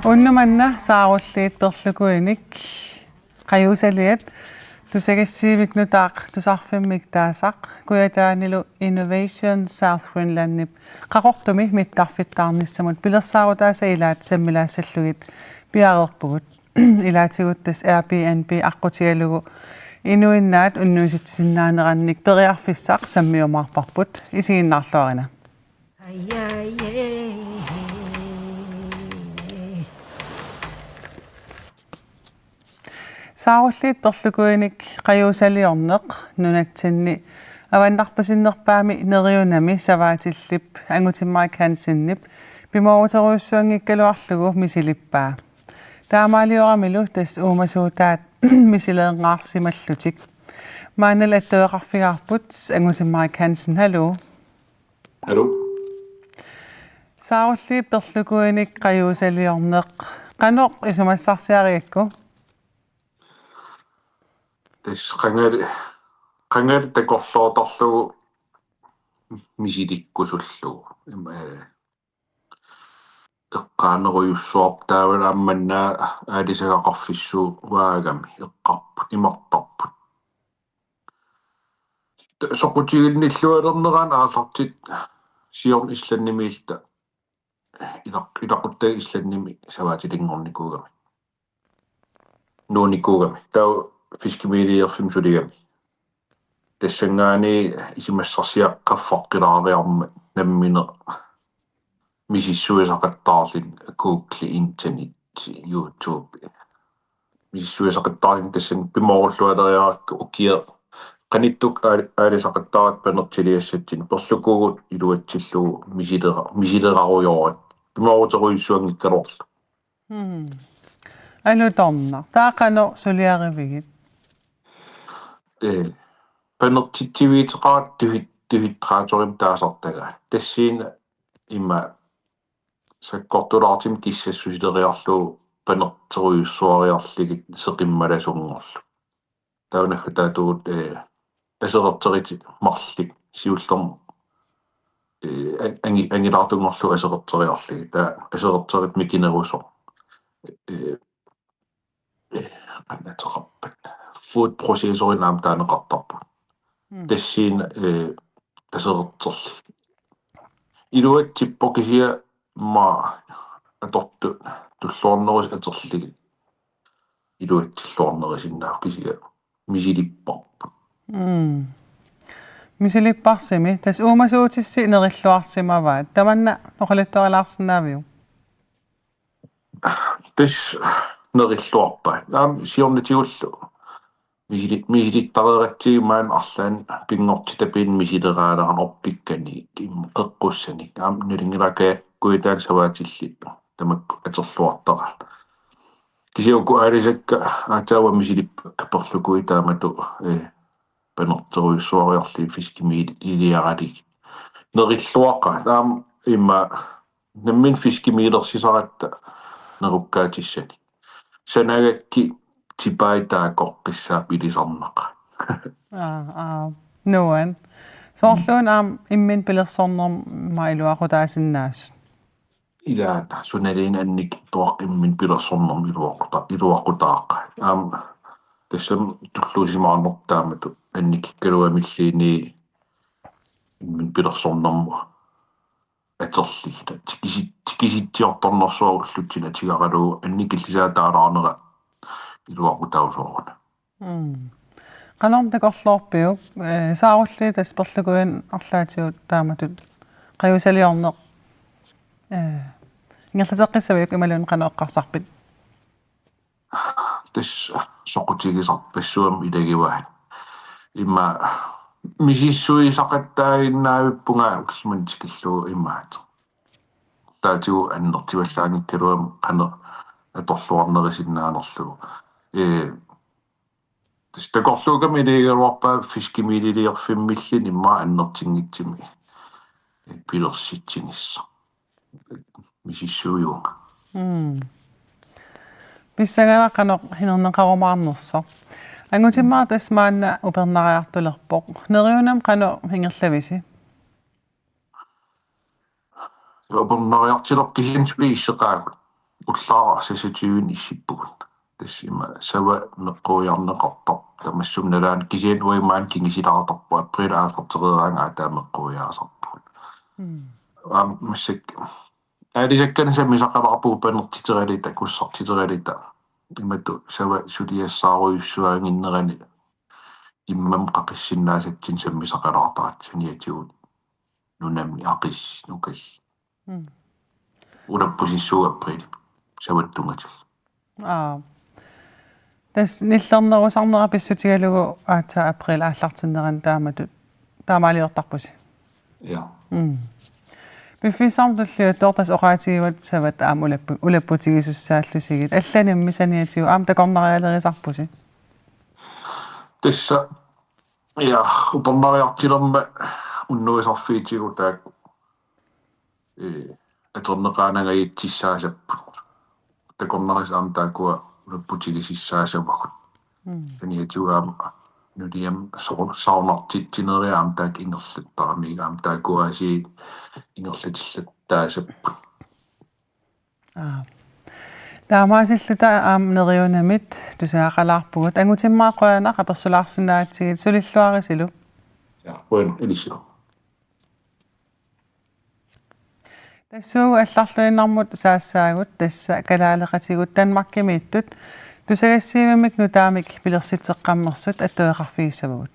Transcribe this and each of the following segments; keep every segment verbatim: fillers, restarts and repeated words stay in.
Unnuk manna Saarulliit Perlukuinik qajuusaliat tusagassiuinik nutaaq tusarfimmik taasaq Kujataanilu Innovation South Greenlandip Qaqortumi mittarfittaarnissamut pilersaarutaasa ilaat sammilaassallugit piareerpugut. Ilaatigut tassa Airbnb aqqutigalugu inuinnaat unnuisitsisinnaanerannik periarfissaq sammiumaarparput, isiginnaarluarina. Saarulliit Perlukuinik qajuusaliorneq nunatsinni avannarpasinnerpaami Neriunami savaatillip Angutimmarik Hansenip pimooruterujussuanngikkaluarlugu misilippaa. Taamaalioramillu tassa uumasuutaat misileersimallutik. Maannalu attaveqarfigaarput Angutimmarik Hansen, haluu. Haluu. Saarulliit Perlukuinik qajuusaliorneq qanoq isumassarsiarigakku? Tassa qangali, qangali takorloortarlugu misilikkusullugu. Ima, eh, eqqaanerujussuarput taavalu aamma manna aalisagaqarfissuugaagami eqqarput, imartarput. Soqutiginilluarnerani aallartittoq siorna Islandimiilluta ilaq-, ilaquttaga Islandimi savaatilinngornikuugami. Nuunnikuugami. Taava fiskemeliorfimmi suligami. Tassanngaanniit isumassarsiaqqilaariarmat nammineq misissuisaqattaarluni Google, internet, YouTube. Misissuisaqattaarluni tassani pimoorullualeriarakku ukiaq qanittukkut aali-, aalisaqattaarakku panertiliassatsinni perlukuugut iluatsillugu misilera-, misilerarujoorput. Pimooruterujussuanngikkaluarlugu. Hmm. Alutornaq. Taava qanoq suliarivigit? Ee, panertitsiviuteqarama tuhit-, tuhittaraatorimik taasartagaa. Tassani ima sakkortulaartumik kissassusileriarlugu panerterujussuariarlugit seqimmalasunngorlugit. Taava naggataatigut, eh, aserorteritit marluk siullermik, eh, an-, angi-, angilaartunngorlugu aserorteriarlugit. Taava aserorterit mikinerusoq. Eh, eh, qanoq ateqarpat. Food processorinik aamma taaneqartarput. Mm. Tassani, eh, aserorterlugit. Iluatsippoq kisianni aamma atortut tulluarnerusut atorlugit. Iluatsilluarnerusinnaavoq kisianni misilipparput. Mm. Misilipparsimi. Tassa uumasuutissi nerilluarsimavaat. Tamanna oqaluttuarilaarsinnaaviuk? Tassa nerilluarpaat. Aamma siornatigullu misili-, misilittareeratsigu maani arlaanni pinngortitap pinngortitap misileraalerani orpikkanik, im-, qeqqussanik. Aamma nalunngilara Kujataani savaatillit tamakku atorluartaraat. Kisianni uku aalisakkat aatsaat uanga misilippakka perlukuit taamatut, eh, panerterujussuariarlugit fiskemeliaralugit. Nerilluaqaat. Aamma ima nammineq fiskemelersisaratta nerukkaatissanik. Sanagakkit tipaa taakoqqissaaq ilisarnaqaaq. Aa, aa. Nuan. Soorluuna aamma imminut pilersornermut iluaqutaasinnaasut. Ilaana sunaluunniit annikitsuaqqat imminut pilersornermut iluaquta-, iluaqutaaqaat. Aamma tassami tulluusimaarnerput taamatut annikikkaluamilluunniit imminut pilersornermut atorlugit. Tikisi-, tikisitsiortornersuaq ullutsinni atigaralugu annikillisaataalaarnera iluaqutaasoq una. Mm. Qanormi takorloorpiuk, eh, Saarulliit tassa perlukuinik arlaatigut taamatut qajuusaliorneq, eh, ingerlateqqissaviuk imaluunniit qanoq eqqarsarpit? Tassa soqutigisarpassuarnik ilagivaat. Ima misissuisaqattaaginnaavippunga ullumimut tikillugu imaattoq. Taatigut annertuallaanngikkaluamik qanoq atorluarnerusinnaanerlugu. Ee, tassa takorluukkama ilagigaluarpaa fiskemeliorfimmilluni immaqa annertunngitsumik pilersitsinissaq. Misissuivunga. Mm. Pissanganaq qanoq hinerneqarumaarnersoq. Angutimmaaq tassa maanna upernariartulerpoq. Neriunami qanoq ingerlavisi? Upernariartulerpoq kisianni suli isseqaagut. Ullaaq seksogtyve issippugut. Tassa ima sava meqquiarneqartarpoq. Tamassummik nalaani kisianni uagut maani kingisilaartarpoq. April aallartereeraangat aatsaat meqquiaasarpugut. Mm. Aamma massakkut aalisakkanik sammisaqalaarpugut panertiteralluta, kussartiteralluta. Imatut sava suliassaarujussuannginnerani immami qaqissinnaasatsinnik sammisaqalaartarput saniatigut nunami aqis nukai. Mm. Ulappusissuugut april. Savat tunngatillugu. Aa. Tassa nillernerusarnera pissutigalugu aatsaat april aallartinnerani taamatut taamaaliortarpusi. Ja. Mm. Piffissami tulliuttumi tassa oqaatigivatit savat aamma ulappu-, ulapputigisussaallugit. Allanimmi saniatigut aamma takornarialerisarpusi. Tassa, ja, upernariartulermat unnuisarfiutigut taakku, ee, atorneqaanangajattussaasapput. Takornarissat aamma taakkua ulapputigisassaasavagut. Mm. Saniatigut aamma nuliami sor-, soorunartitsineri aamma taakku ingerlattaramigit aamma taakkua aasiit ingerlatillattaasapput. Aa. Taamaasilluta aamma Neriunamit tusagaqalaarpugut. Angutimmaaq qujanaq apersulaarsinnaagatsigit, sulilluarisilu. Ja, qujanaq ilissilu. Tassuugu allarluinnarmut saassaagut, tassa kalaaleqatigut Danmarkimiittut tusagassiuimmik nutaamik pilersitseqqammersut attaveqarfigissavagut.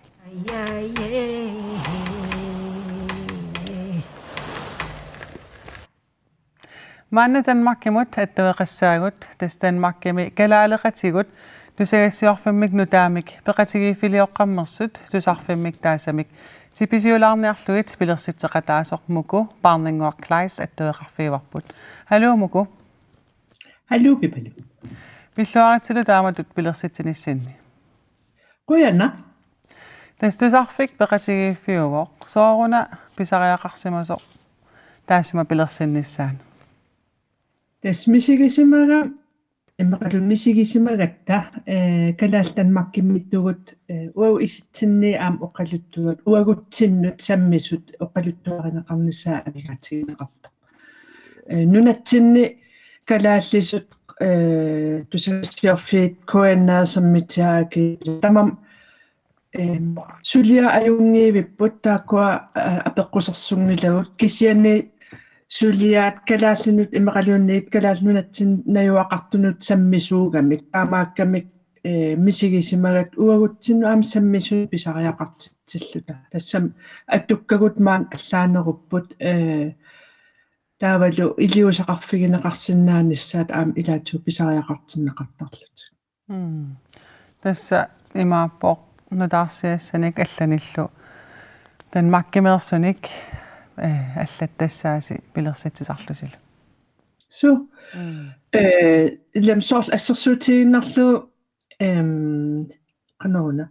Maanna Danmarkimut attaveqassaagut, tassa Danmarkimi kalaaleqatigut tusagassiorfimmik nutaamik peqatigiiffilioqqammersut tusarfimmik taasamik tipisiulaarniarlugit pilersitseqataasoq Muku Paarnannguaq Kleist attaveqarfigivarput. Haluu Muku. Haluu Pipaluk. Pilluaritsilu taamatut pilersitsinissinni. Qujanaq. Tassa tusarfik peqatigiiffiuvoq. Sooruna pisariaqarsimasoq taassuma pilersinnissaanut? Tassa misigisimagama, immaqalu misigisimagatta, ee, Kalaallit Danmarkimiittugut, ee, uagut isitsinniit aamma oqaluttuat, uagutsinnut sammisut oqaluttuarineqarnissaat amigaatigineqartoq. Ee, nunatsinni kalaallisut, ee, tusagassiorfiit K N R-ermiittut tamarmik, ee, suliaat ajunngivipput taakkua, ee, apeqqusersunngilagut kisianni suliaat kalaallinut immaqaluunniit Kalaallit Nunatsinni najugaqartunut sammisuugamik taamaakkamik, ee, misigisimagatta uagutsinnut aamma sammisut pisariaqartitsilluta. Tassami atukkagut maani allaanerupput, ee, taavalu iliuuseqarfigineqarsinnaanissaat aamma ilaatigut pisariaqartinneqartarlutik. Mm. Tassa imaappoq nutaarsiassanik allanillu Danmarkimeersunik, ee, allattassaasi pilersitsisarlusilu. Suu. Mm. Ee, ilami soorlu assersuutigiinnarlugu, em, qanoruna.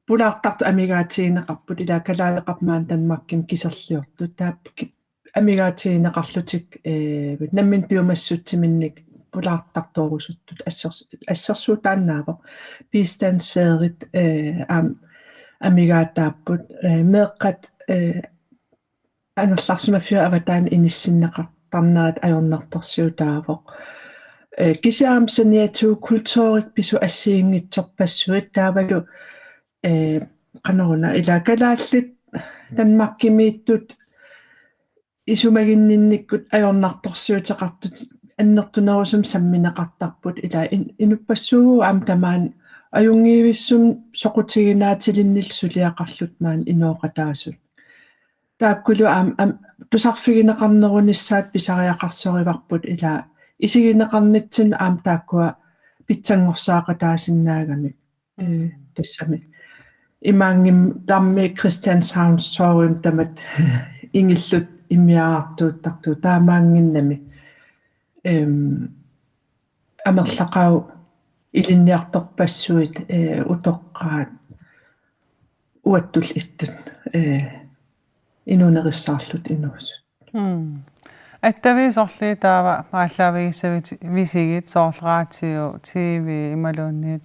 Pulaartartut amigaatigineqarput, ilaa kalaaleqarput maani Danmarkimi kiserliortut. Taava ki-, amigaatigineqarlutik, ee, nammineq piumassutsiminnik pulaartartorusuttut assers-, assersuutaannaavoq. Bistandsferiet, ee, aamma amigaataapput, ee, meeqqat, ee, angerlarsimaffiup avataani inissinneqartarnerat ajornartorsiutaavoq. Ee, kisianni aamma saniatigut kulturit pisut assigiinngitsorpassuit taavalu, ee, qanoruna ilaa kalaallit Danmarkimiittut isumaginninnikkut ajornartorsiuteqartut annertunerusumik sammineqartarput ilaa in-, inuppassuugut aamma tamaani ajunngivissumik soqutiginaatilinnillu suliaqarluta maani inooqataasut. Taakkulu aamma, aamma tusarfigineqarnerunissaat pisariaqarsorivarput ilaa isigineqarnitsinnut aamma taakkua pitsanngorsaaqataasinnaagamik. Ee, tassami. Imaanngimmat tamarmik Christianshavns Torvimi tamatta ingillut immiaartuuttartut taamaannginnami. Em, amerlaqaat ilinniartorpassuit, ee, utoqqaat uattut ittut, ee, inuunerissaarlutik inuusut. Mm. Attaviit sorliit taava aallaavigissavisigit, soorlu radio, T V imaluunniit,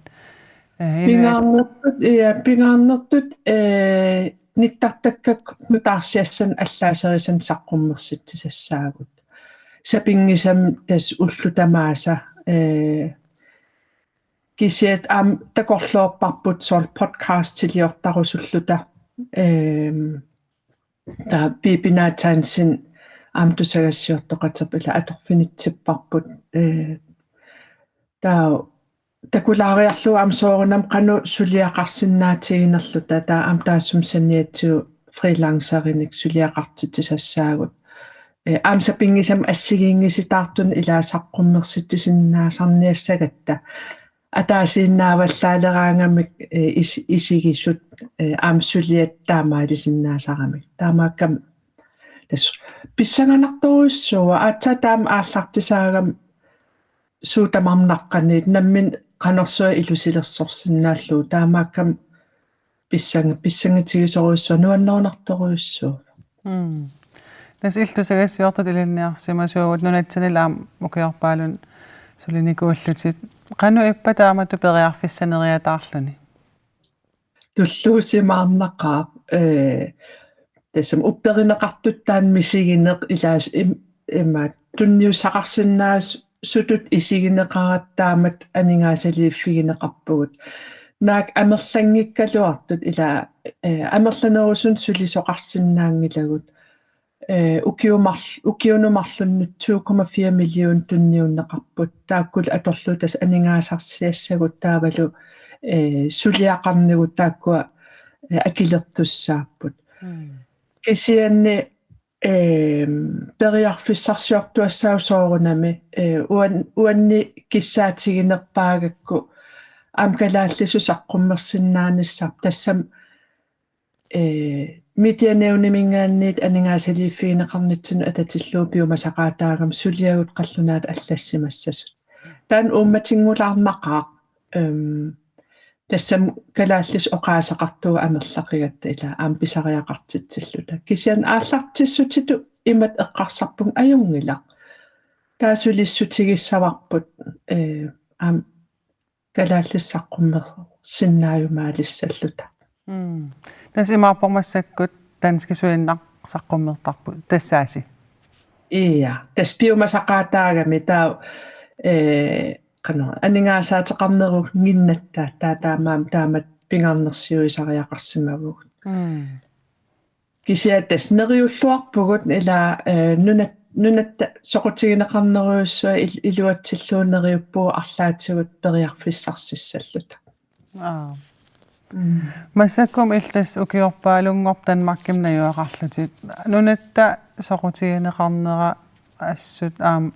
eh, inu- Pingaarnertut, ja, pingaarnertut, eh, nittartakkakka nutaarsiassanik allaaserisanik saqqummersitsisassaagut. Sapinngisamik tassa ullut tamaasa, eh, kisianni aamma takorloorparput soorlu podcastiliortarusulluta, ehm, taava Bibi Nathansen aamma tusagassiortoqaterput ila atorfinitsipparput, eh, taava takulaariarlugu aamma soorunami qanoq suliaqarsinnaatiginerluta, taava aamma taassuma saniatigut freelancerinik suliaqartitsisassaagut. Eh, aamma sapinngisamik assigiinngisitaartunik ila saqqummersitsisinnaasarniassagatta. Ataasiinnaavallaaleraangamik, eh, is-, isigisut, eh, aamma suliat taamaalisinnaasaramik. Taamaakkami tassa pissanganartorujussuuvoq, aatsaat taama aallartisaagami suut tamarmik naqqaniit nammineq qanorsuaq ilusilersorsinnaallugu, taamaakkami pissangi-, pissangitigisorujussuaq, nuannerunartorujussuuvoq. Mm. Tassa illit tusagassiortut ilinniarsimasuugut, nunatsinnilu aamma ukiorpaalunni sulinikuullutit. Qanoq ippa taamatut periarfissaneriataarluni? Tulluusimaarnaqaaq, eh, tassami upperineqartutut taanna misigineq, ilaasa im-, imaattoq tunniussaqarsinnaasutut isigineqaratta taamatut aningaasaliiffigineqarpugut. Naak amerlanngikkaluartut ila, eh, amerlanerusunik sulisoqarsinnaanngilagut. Eh, ukiumar-, ukiunut marlunnik to komma fire million tunniunneqarput. Taakkulu atorlugit tassa aningaasarsiassagut taavalu, eh, suliaqarnigut taakkua, eh, akilertussaapput. Mm. Kisianni, ehm, periarfissarsiortuassaagut soorunami, eh, uan-, uanni kissaatiginerpaagakku aamma kalaallisut saqqummersinnaanissarput, tassami eh, Medianævniminngaanniit aningaasaliiffigineqarnitsinnut atatillugu piumasaqaataagami suliagut qallunaatut allassimassasut. Taanna uummatinngulaarnaqaaq, ehm, tassami kalaallisut oqaaseqartuugut amerlaqigatta ila aamma pisariaqartitsilluta. Kisianni aallartissutitut imatut eqqarsarpunga ajunngilaq. Taava sulissutigissavarput, eh, aamma kalaallisut saqqummersinnaajumaalissalluta. Mm. Tassa imaappoq massakkut danskisuinnaq saqqummertarput tassaasi. Ja, tassa piumasaqaataagami taava, eh, qanoq, aningaasaateqarnerunnginnatta, taava taamaammat taamatut pingaarnersiuisariaqarsimavugut. Mm. Kisianni tassa neriulluarpugut ila, eh, nunat-, nunatta soqutigineqarnerujussuaq il-, iluatsillugu neriuppugut arlaatigut periarfissarsissalluta. Aap. Mm. Massakkut illit tassa ukiorpaalunngorpat Danmarkimi najugaqarlutit. Nunatta soqutigineqarnera assut aamma,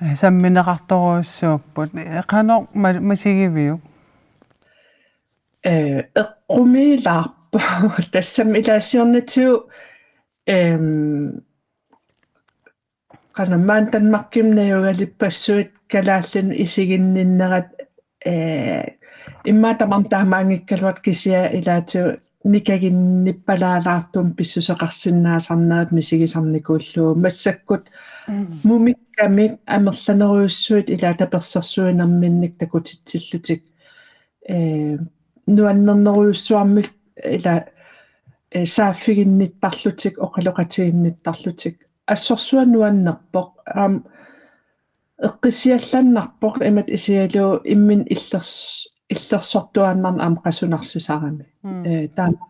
eh, sammineqartorujussuupput. Qanoq ma-, misigiviuk? Eh, eqqumiilaarpoq. Tassami ila siornatigut, ehm, qanoq maani Danmarkimi najugalippassuit kalaallinut isiginninnerat, eh, immaqa tamarmik taamaanngikkaluartut, kisianni ilaatigut nikaginnippalaalaartumik pissuseqarsinnaasarnerat misigisarnikuullugu. Massakkut, mm, mumikkamik amerlanerujussuit ila tapersersuinerminnik takutitsillutik, eh, nuannernerujussuarmik ila, eh, saaffiginnittarlutik, oqaloqatiginnittarlutik. Assorsuaq nuannerpoq, aamma eqqissiallannarpoq imatut isigalugu imminut illers-, illersortuaannarneq aamma qasunarsisarami. Mm. Eh, taanna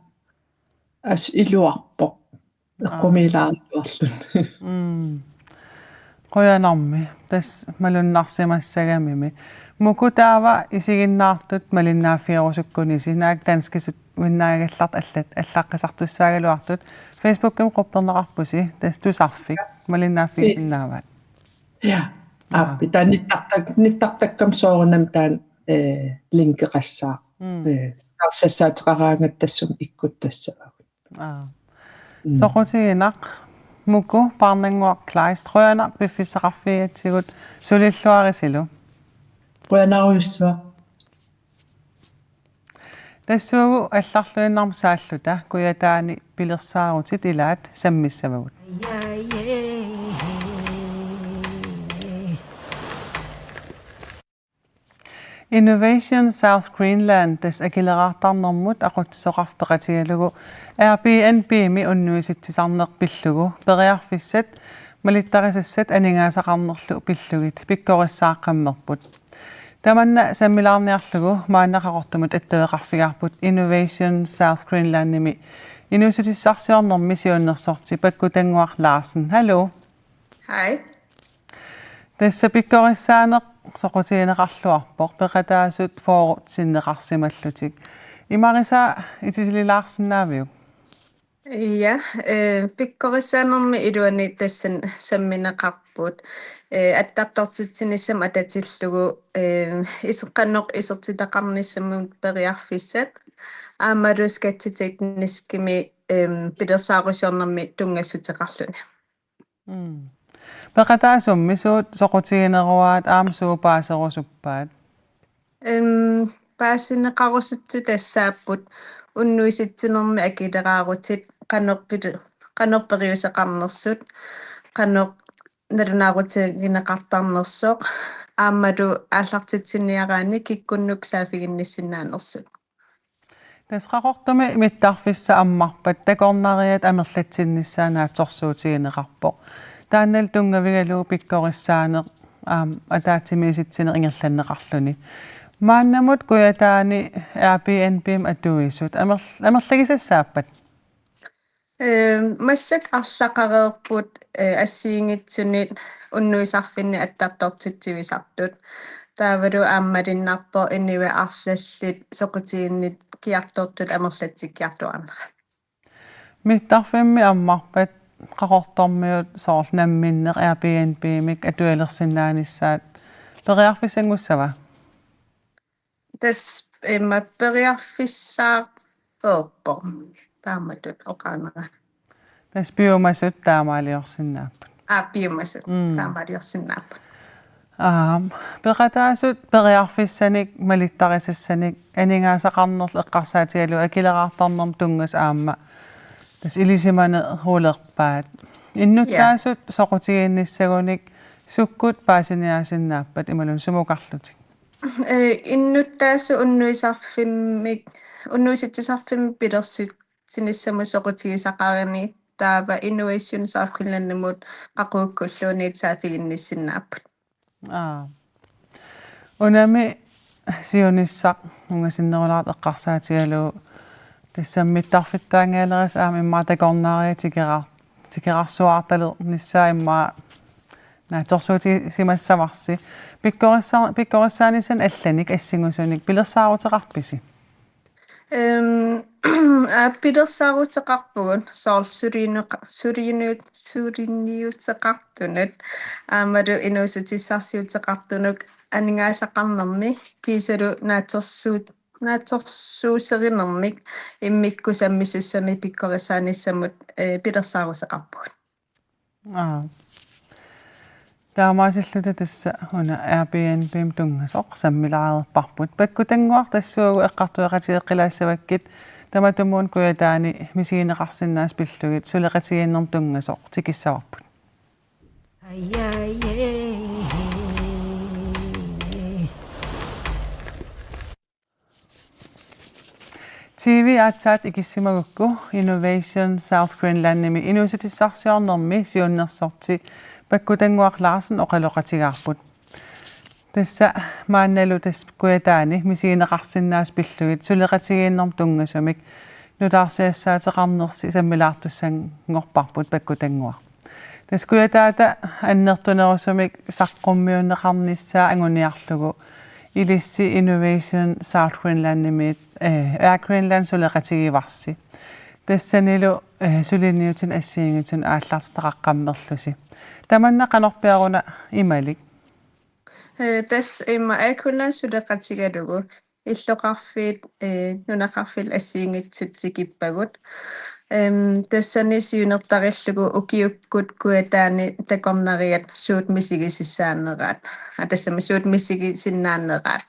assut iluarpoq. Aap. Eqqumiilaartuarluni. Mm. Qujanarmi, tassa malunnarsimassagamimi. Muku taava isiginnaartut malinnaaffigerusukkunisi, naak danskisuinnaagallartut allat-, allaqqisartussaagaluartut, Facebookimi qupperneqarpusi, tassa Tusarfik, malinnaaffigisinnaavaat. Ja. Aap. Aap, taava nittartak-, nittartakkami soorunami taanna, eh, linkeqassaaq. Mm. Eh, taarsiassaateqaraangatta tassani ikkuttassavagut. Aap. Mm. Soqutiginaq, Muku Parnannguaq Kleist, qujanaq piffissaqarfigigatsigut, sulilluarisilu. Qujanarujussuaq. Tassuugu allarluinnarmut saalluta, Kujataani pilersaarutit ilaat sammissavagut. Innovation South Greenland, tassa Akileraartarnermut Aqutsisoqarfik peqatigalugu Airbnb-mi unnuisitsisarneq pillugu periarfissat malittarisassat aningaasaqarnerlu pillugit pikkorissaaqqammerput. Tamanna sammilaarniarlugu maanna Qaqortumut attaveqarfigaarput Innovation South Greenlandimi inuussutissarsiornermi siunnersorti Pakku Tannguaq Larsen. Hallo. Hej. Tassa pikkorissaaneq soqutigineqarluarpoq, peqataasut fyrre sinneqarsimallutik. Imarisa itisililaarsinnaaviuk? Ja, øh, pikkorissaanermi iluani tassani sammineqarput. Øh, attartortitsinissamut atatillugu, øh, iseqqannoq isertitaqarnissamut periarfissat. Aammalu skattetekniskimi, øh, pilersaarusiornermi tunngassuteqarluni. Mm. Peqataasummi suut soqutigineruaat aamma suut paaserusuppaat? Øhm, paasineqarusuttut tassaapput unnuisitsinermi akileraarutit qanoq pil-, qanoq periuseqarnersut, qanoq nalunaarutigineqartarnersoq, aammalu aallartitsiniaraanni kikkunnut saaffiginnissinnaanersut. Tassa Qaqortumi mittarfissaq ammarpat takornariat amerlatsinnissaat naatsorsuutigineqarpoq. Taannalu tunngavigalugu pikkorissaaneq aamma ataatsimiisitsineq ingerlanneqarluni. Maannamut Kujataani Airbnb-mik atuisut amer-, amerlagisassaappat? Øh, massakkut arlaqareerput, øh, assigiinngitsunit unnuisarfinni attartortitsivisartut. Taavalu aamma malunnarpoq inuit arlallit soqutiginnikkiartortut amerlatsikkiartuaarnerat. Mittarfimmi ammarpat Qaqortormiut soorlu namminneq Airbnb-mik atualersinnaanissaat periarfissanngussava? Tassa immaqa periarfissaavoq taamatut oqaannera. Tassa piumasut taamaaliorsinnaapput. Aa, piumasut. Mm. Taamaaliorsinnaapput. Aam, peqataasut periarfissanik, malittarisassanik, aningaasaqarnerlu eqqarsaatigalugu akileraartarnermut tunngasut aamma tassa ilisimanerulerpaat. Innuttaasut soqutiginnissagunik sukkut paasiniaasinnaappat imaluunniit sumukarlutik? Øh, innuttaasut unnuisarfimmik, unnuisitsisarfimmik pilersitsinissamut soqutigisaqarani, taava Innovation South Greenlandimut qaqugukkulluunniit saaffiginnissinnaapput. Aa. Unami siunissaq ungasinnerulaartoq eqqarsaatigalugu tassami mittarfittaanngilarissi aamma immaqa takornariat tikeraar-, tikerarsuaartalernissaat immaqa naatsorsuutigisimassavarsi. Pikkorissa-, pikkorissaanissanik allanik assingusunik pilersaaruteqarpisi? Øhm, aa, pilersaaruteqarpugut soorlu sulineqa-, suliniut-, suliniuteqartunut aammalu inuussutissarsiuteqartunut aningaasaqarnermi kiisalu naatsorsuut-, naatsorsuuserinermik immikkut sammisussamik pikkorissaanissamut, øh, pilersaaruteqarpugut. Aa. Taamaasilluta tassa una Airbnb-mik tunngasoq sammilaareerparput. Pakku Tannguaq tassuugu eqqartueqatigeqqilaassavakkit, tamatumuuna Kujataani misigineqarsinnaasut pillugit suleqatigiinnermut tunngasoq tikissavarput. T V aatsaat ikissimagukku Innovation South Greenlandimi inuussutissarsiornermi siunnersorti Pakku Tannguaq Larsen oqaloqatigaarput. Tassa maannalu tassa Kujataani misigineqarsinnaasut pillugit suleqatigiinnermut tunngasumik nutaarsiassaateqarnersi sammilaartussanngorparput Pakku Tannguaq. Tassa Kujataata annertunerusumik saqqummiunneqarnissaa anguniarlugu ilissi Innovation South Greenlandimiit, eh, Air Greenland suleqatigivarsi. Tassanilu, eh, suliniutinik assigiinngitsunik aallartitaqaqqammerlusi. Tamanna qanorpiaruna imalik? Øh, tassa immaqa Air Greenland suleqatigalugu illoqarfiit, øh, nunaqarfiit assigiinngitsut tikippagut. Øhm, tassani siunertarillugu ukiukkut Kujataani takornariat suut misigisassaaneraat. Aa, tassami suut misigisinnaaneraat.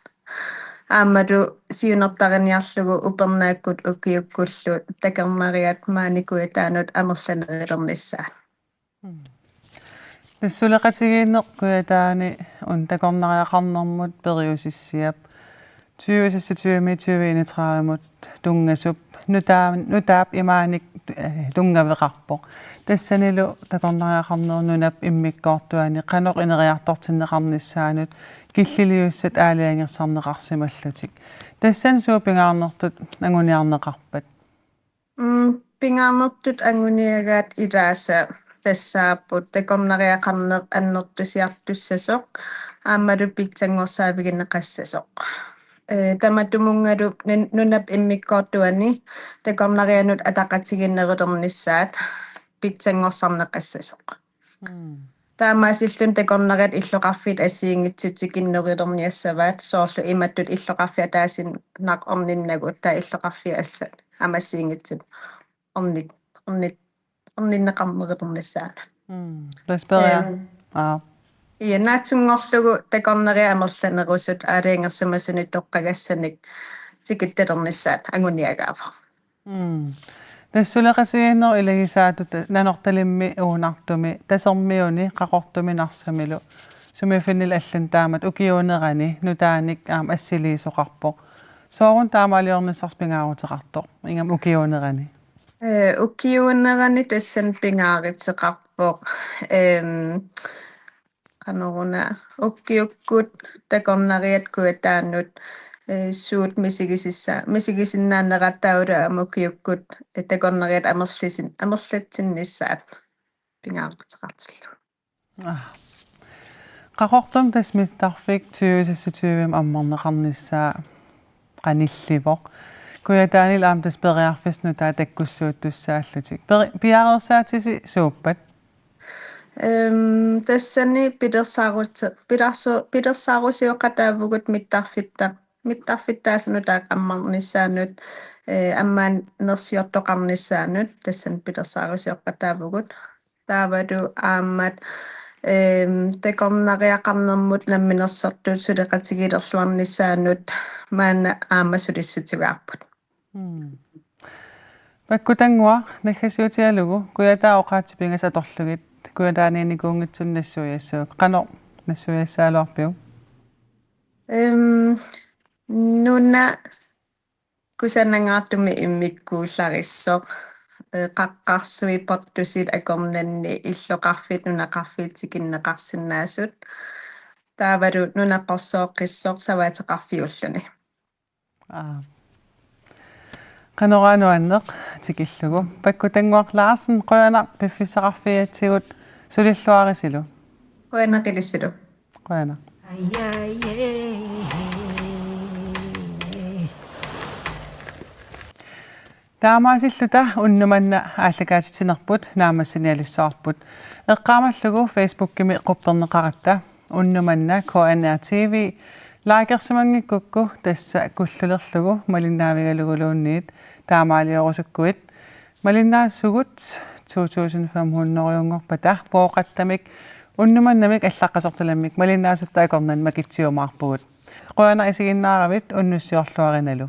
Aammalu siunertariniarlugu upernaakkut ukiukkullu takornariat maani Kujataanut amerlanerulernissaat. Mm. Tassa suleqatigiinneq Kujataani una takornariaqarnermut periusissiap tyve seksogtyve-mi tyve enogtredive-mut tunngasup nutaa-, nutaap imaanik, eh, tunngaveqarpoq. Tassanilu takornariaqarnerup nunap immikkoortuani qanoq ineriartortinneqarnissaanut killiliussat aalajangersarneqarsimallutik. Tassani suut pingaarnertut anguniarneqarpat? Mm, pingaarnertut anguniagaat ilaasa tassaapput takornariaqarneq annertusiartussasoq aammalu pitsanngorsaavigineqassasoq. Eh, tamatumunngalu nun-, nunap immikkoortuani takornarianut ataqatigiinnerulernissaat pitsanngorsarneqassasoq. Mm. Taamaasilluni takornariat illoqarfiit assigiinngitsut tikinnerulerniassavaat, soorlu imatut illoqarfiit ataasiinnaq orninnagu, taava illoqarfiit allat aamma assigiinngitsut ornit-, ornit-, orninneqarnerulernissaannut. Mm. Tassa peria-. Ehm, Aa. Ja, naatsunngorlugu takornariat amerlanerusut aalajangersimasunit toqqagassanik tikittalernissaat anguniagaavoq. Mm. Tassa suleqatigiinnerup ilagisaatut Nanortalimmi, Uunartumi, Tasermiuni, Qaqortumi, Narsamilu sumiiffinnilu allani taamatut ukiuunerani nutaanik aamma assiliisoqarpoq. Sooruna taamaaliornissarsi pingaaruteqartoq, ingammik ukiuunerani? Eh, ukiuunerani tassani pingaaruteqarpoq. Ehm, qanoruna, ukiukkut takornariat Kujataanut, eh, suut misigisissa-, misigisinnaaneraat taavalu aamma ukiukkut, eh, takornariat amerlisin-, amerlatsinnissaat pingaaruteqartillugu. Aa. Qaqortumi tassa mittarfik tyve seksogtyve-mi ammarneqarnissaa qanillivoq. Kujataanilu aamma tassa periarfissat nutaat takkussuuttussaallutik. Peri-, piareersaatisi suuppat? Ehm, tassani pilersaarut-, pilersu-, pilersaarusioqataavugut mittarfitta-, mittarfittaasut nutaat ammarnissaannut, eh, ammaannersiortoqarnissaannut, tassani pilersaarusioqataavugut. Taavalu aamma, ehm, takornariaqarnermut namminersortut suleqatigiilerluarnissaannut maanna aamma sulissutigaarput. Mm. Pakkutannguaq, naggasiutigalugu Kujataa oqaatsit pingasut atorlugit Kujataaniinnikuunngitsunik nassuiassagukku. Qanoq nassuiassagaluarpiuk? Ehm, nuna kusanangaartumik immikkuullarissoq, eh, qaqqarsuit portusiit akornanni illoqarfiit nunaqarfiit tikinneqarsinnaasut. Taavalu nunapersooqqissoq savaateqarfiulluni. Aa. Qanoraa nuanneq tikillugu. Pakkutannguaq Larsen, qujanaq piffissaqarfigigatsigut, sulilluarisilu. Qujanaq ilissilu. Qujanaq. Taamaasilluta unnuk manna aallakaatitsinerput naammassinialissavarput. Eqqaamallugu Facebookimi qupperneqaratta unnuk manna K N R T V, likersimanngikkukku tassa kullulerlugu malinnaavigaluguluunniit taamaaliorusukkuit. Malinnaasugut to tusind fem hundrede-unngorpata pooqattamik unnuk mannamik allaqqasortalammik malinnaasutut akornanni makitsiumaarpugut. Qujanaq isiginnaaravit, unnussiorluarinalu.